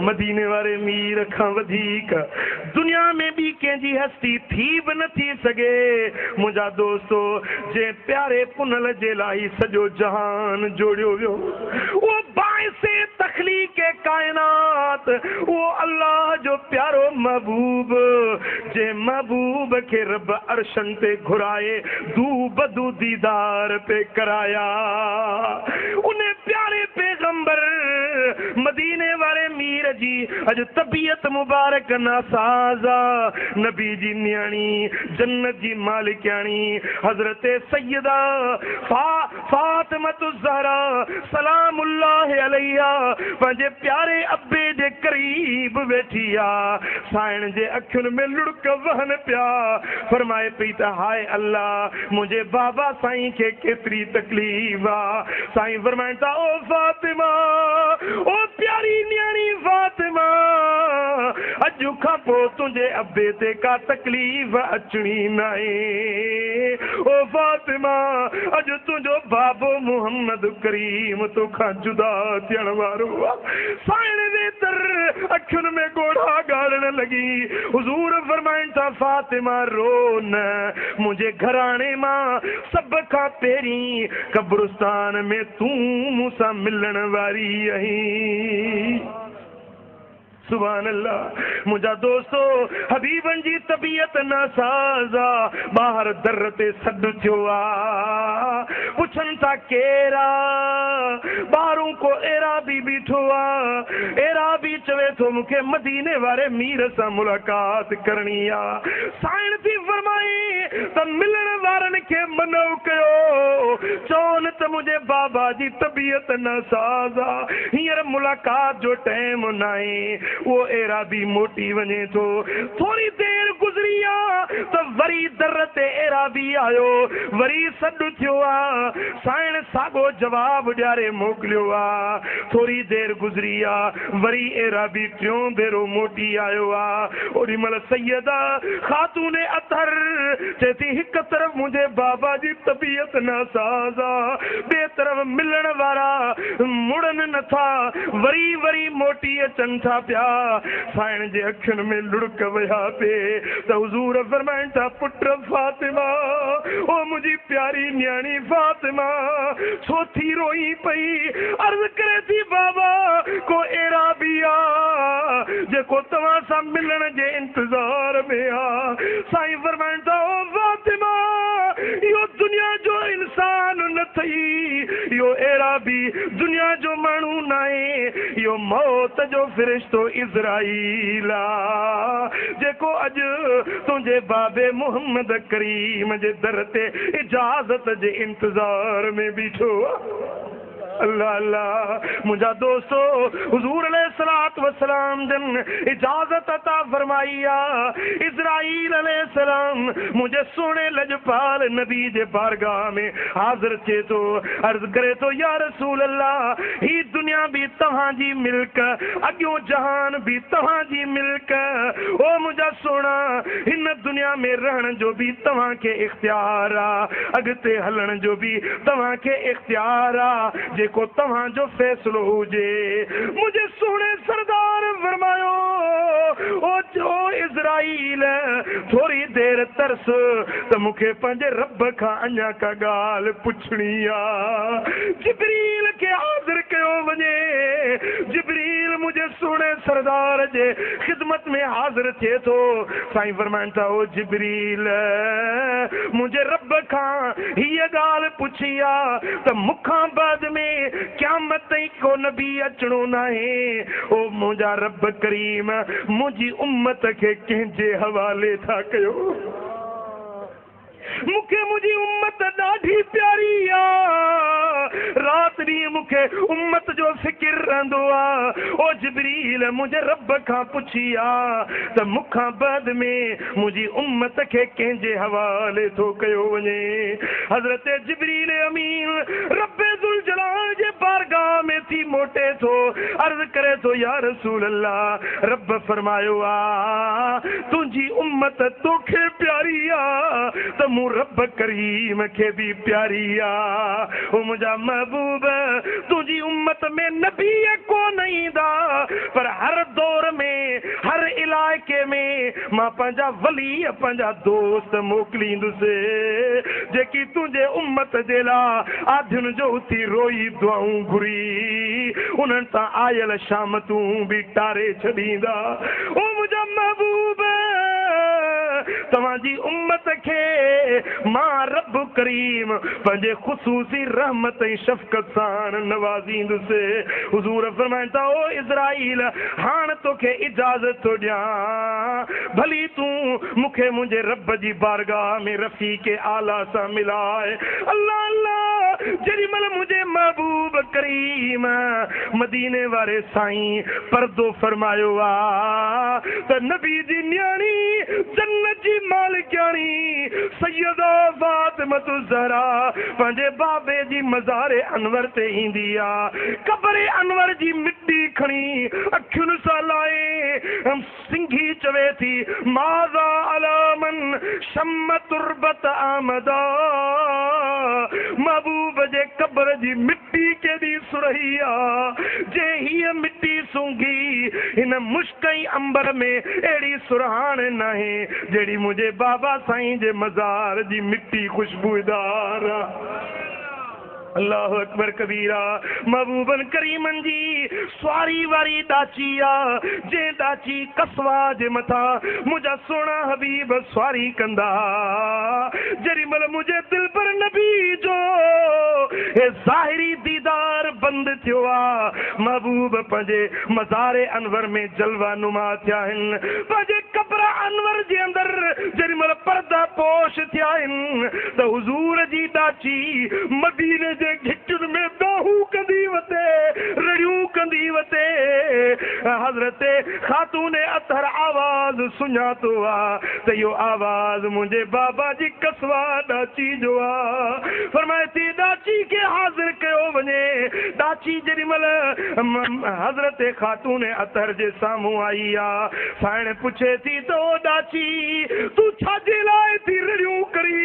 मदीने वारे मीर खां वधीक दुनिया में ॿी कंहिंजी हस्ती थी बि न थी सघे। मुंहिंजा दोस्तो, जंहिं प्यारे पुनल जे लाइ सॼो जहान जोड़ियो वियो, उहो बाइसे तख़लीक़ काइनात, उहो अल्लाह जो प्यारो महबूब, जंहिं महबूब खे रब अरशन ते घुराए दू बदू दीदार पे कराया। उन प्यारे पैगंबर मदीने वारे मीर जी अॼु तबीयत मुबारक नासाज़ा, नबी जी नियाणी, जन्नत जी मालिकियाणी हज़रत सैयदा फातिमा ज़हरा सलामुल्लाह अलैहा पंहिंजे प्यारे अब्बे जे क़रीब वेठी आहे। साइण जे अखियुनि में लुड़क वहनि पिया, फरमाए पई त हाय अल्लाह, मुंहिंजे बाबा साईं खे केतिरी तकलीफ़ आहे। साईं फरमाइनि था, ओ फातिमा, ओ प्यारी नियाणी फातिमा, अॼु खां पोइ तुंहिंजे अब्बे ते का तकलीफ़ अचणी न आहे। ओ फातिमा, अॼु तुंहिंजो बाबो मोहम्मद करीम तोखां जुदा थियण वारो आहे। साइण वेतर अखियुनि में ॻोढ़ा ॻाड़ण लॻी। हुज़ूर फरमाइनि था, फातिमा रो न, मुंहिंजे घराणे मां सभ खां पहिरीं कब्रिस्तान में तूं मूंसां मिलण वारी आहीं। सुभान अल्लाह। मुंहिंजा दोस्तो, हबीबनि जी तबीयत नासाज़ आहे, ॿाहिरि दर ते सॾु थियो आहे, पुछनि था केरु आहे? ॿाहिरों को एराबी बीठो आहे। एराबी चवे थो मूंखे मदीने वारे मीर सां मुलाक़ात करणी आहे। साइण थी फरमाई त मिलण वारनि खे मनो कयो, चवनि त मुंहिंजे बाबा जी तबीयत नासाज़ आहे, हींअर मुलाक़ात जो टाइम न आहे। उहो एराबी मोटी वञे थो। थोरी देरि गुज़री आहे त वरी दर ते एराबी आयो, वरी सॾु थियो आहे। साइण साॻो जवाबु ॾियारे मोकिलियो आहे। थोरी देरि गुज़री आहे, वरी एराबी टियों भेरो मोटी आयो आहे। ओॾी महिल सैयदा खातून अतहर चए थी, हिकु तरफ़ मुंहिंजे बाबा जी तबीयत नासाज़ आहे, ॿिए तरफ़ मिलण वारा मुड़नि नथा, वरी वरी मोटी अचनि था पिया। साइण जे अखियुनि में लुड़क विया पे त हुज़ूर फरमाइनि था, पुट फातिमा, ओ मुंहिंजी प्यारी नियाणी फातिमा, छो थी रोई पई? अर्ज़ करे थी, बाबा को एराबी आहे जेको तव्हां सां मिलण जे इंतज़ार में आहे। साईं फरमाइनि था, ओ फातिमा, इहो दुनिया जो इंसान न अथई, इहो एराबी दुनिया जो माण्हू न आहे, इहो मौत जो फ़रिश्तो इज़राइल आहे, जेको अॼु तुंहिंजे बाबे मोहम्मद करीम जे दर ते इजाज़त जे इंतज़ार में बीठो आहे। अल्लाह अल्लाह। मुंहिंजा दोस्तो, हुज़ूर अलैहिस्सलात वस्सलाम जन इजाज़त अता फरमाई आहे। इज़राइल अलैहिस्सलाम मुंहिंजे सुहिणे लजपाल नबी जे बारगाह में हाज़िर थिए थो, अर्ज़ करे थो, या रसूल अल्लाह, ही दुनिया बि तव्हांजी मिल्क, अॻियों जहान बि तव्हांजी मिल्क। ओ मुंहिंजा सुहिणा, हिन दुनिया में रहण जो बि तव्हांखे इख़्तियार आहे, अॻिते हलण जो बि तव्हांखे इख़्तियार आहे, जेको तव्हांजो फ़ैसिलो हुजे। मुंहिंजे सुहिणे सरदार फरमायो, ओ ओ इज़राइल, थोरी देरि तरस त मूंखे पंहिंजे रब खां अञा का ॻाल्हि पुछणी आहे। जिब्रील खे हाज़िर कयो वञे। जिब्रील मुंहिंजे सुहिणे सरदार जे ख़िदमत में हाज़िर थिए थो। साईं फरमाइनि था, ओ जिब्रील, मुंहिंजे रब खां हीअ ॻाल्हि पुछी आहे त मूंखां बाद में क़यामत ताईं को नबी अचिणो न आहे। ओ मुंहिंजा रब करीम, मुंहिंजी उम्मत खे कंहिंजे हवाले था कयो? मूंखे मुंहिंजी उम्मत ॾाढी प्यारी आहे, राति ॾींहुं मूंखे उम्मत जो फ़िक्र रहंदो आहे। ओ जिब्रील, मुंहिंजे रब खां पुछी आहे त मूंखां बाद में मुंहिंजी उम्मत खे कंहिंजे हवाले थो कयो वञे? हज़रत जिब्रील अमीन रब ज़ुल जलाल जे बारगाह में थी मोटे थो, अर्ज़ करे थो या रसूल अल्लाह, रब फरमायो आ तुंहिंजी उम्मत तोखे प्यारी आ त मूं रब करीम खे बि प्यारी आ। ओ मुंहिंजा महबूब, तुंहिंजी उम्मत में नबी कोन ईंदा, पर हर दौर में हर इलाइक़े में मां पंहिंजा वली पंहिंजा दोस्त मोकिलींदुसि, जेकी तुंहिंजे उम्मत जे लाइ आधियुनि जो उथी रोई दुआऊं घुरी उन्हनि तां आयल शामतूं बि टारे छॾींदा। ओ मुंहिंजा महबूब, तव्हांजी उम्मत खे मां रब करीम पंहिंजे ख़ुसूसी रहमत ऐं शफ़क़त सां नवाज़ींदुसि। हुज़ूर फरमाइनि था, ओ इज़राइल, हाणे तोखे इजाज़त थो ॾियां, भली तूं मूंखे मुंहिंजे रब जी बारगाह में रफ़ीक आला सां मिलाए। अल्लाह अल्लाह, जेॾी महिल मुंहिंजे महबूब करीम मदीने वारे साईं पर्दो फरमायो आ त नबी जी नियाणी जन्नत जी मालिकाणी सैयदा फातिमा ज़हरा पंहिंजे बाबे जी मज़ारे अनवर ते ईंदी आ, कब्र अनवर जी मिट्टी खणी अखियुनि सां लाए सिंघी चवे थी, माज़ा अलामन शम तुरबत आमदा, महबूब जे कब्र जी मिट्टी केॾी सुरही आ, जे हीअ मिट्टी सूंघी हिन मुश्क ऐं अंबर में अहिड़ी सुरहाण नाहे जहिड़ी मुंहिंजे बाबा साईं जे मज़ार जी मिट्टी ख़ुशबूदार आ। अल्लाह अकबर कबीरा। महबूबन करीमन जी सवारी वारी ॾाची आ, जंहिं ॾाची कसवा जे मथां मुंहिंजा सोहणा हबीब सवारी कंदा, जेॾी महिल मुंहिंजे दिलबर नबी जो हे ज़ाहिरी दीदार बंदि थियो आ, महबूब पंहिंजे मज़ारे अनवर में जलवा नुमा थिया आहिनि, पंहिंजे कब्र अनवर जे अंदरि जेॾी महिल पर्दा पोश थिया आहिनि त हुज़ूर जी ॾाची मदीने जे घिटियुनि में दाहू कंदी वते, रड़ियूं कंदी वते। हज़रत खातून अतहर आवाज़ सुञातो आहे त इहो आवाज़ मुंहिंजे बाबा जी कसवा ॾाची जो आहे। फरमाए थी ॾाची खे हाज़िर कयो वञे। ॾाची जेॾी महिल हज़रत खातून अतहर जे साम्हूं आई आहे, साइण पुछे थी त ओ ॾाची, तूं छाजे लाइ थी रड़ियूं करी,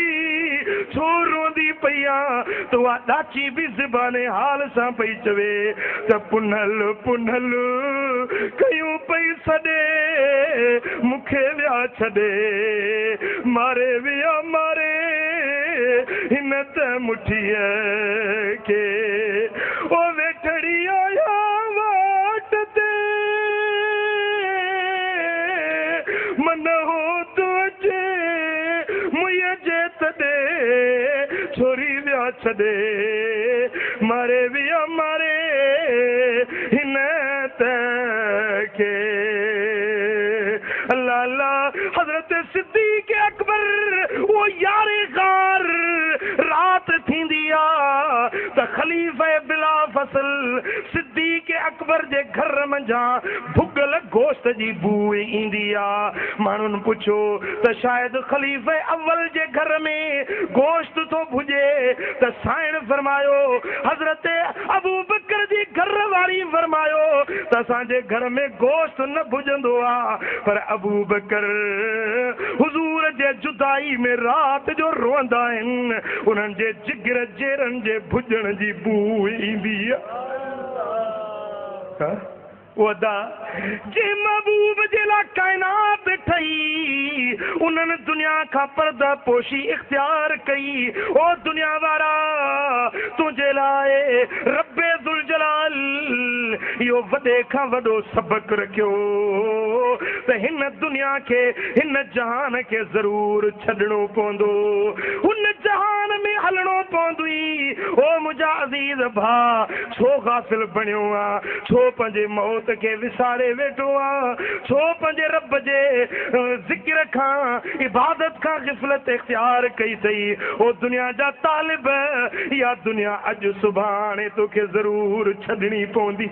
छो रोंदी पई आहे? त उहा ॾाची बि ज़बाने हाल सां पई चवे त पुनल पुनल कयूं पई सॾे, मूंखे विया छॾे, मारे विया मारे हिन त मुठीअ खे, ओ वेठड़ी आया वाट ते, मन हो तूं अचे मुंहिंजे जे तॾे, छोरी विया छॾे, मारे विया मारे हिन त खे। अल्लाह अल्लाह। हज़रत सिद्दीक़ अकबर उहो यारे गार रात थींदी आहे त ख़लीफ़े बिला फसल सिद्दीक़ अकबर जे घर मंझां भुगल गोश्त जी बूइ ईंदी आहे। माण्हुनि पुछियो त शायदि ख़लीफ़े अव्वल जे घर में गोश्त थो भुॼे, त साइण फरमायो, हज़रत अबू बकर जी घर वारी फरमायो त असांजे घर में गोश्त न भुॼंदो आहे, पर अबू बकर हुज़ूर जे जुदाई में रात जो रोअंदा आहिनि, उन्हनि जे जिगर जेरनि जे भुॼण जी बूइ ईंदी आहे। अदा जे महबूब जे लाइ काइनात ठही, उन्हनि दुनिया खां पर्दा पोशी इख़्तियार कई। ओ दुनिया वारा, तुंहिंजे लाइ रब ज़ुल जलाल इहो वॾे खां वॾो सबक़ रखियो त हिन दुनिया खे, हिन जहान खे ज़रूरु छॾिणो पवंदो, हुन जहान में हलणो पवंदो ई। ओ मुंहिंजा अज़ीज़ भाउ, छो ग़ाफ़िल बणियो आहे, छो पंहिंजे मौत खे विसारे वेठो आहे, छो पंहिंजे रब जे ज़िक्र खां, इबादत खां ग़िफ़लत इख़्तियार कई अथई। ओ दुनिया जा तालिब, इहा दुनिया अॼु सुभाणे तोखे ज़रूरु छॾिणी पवंदी।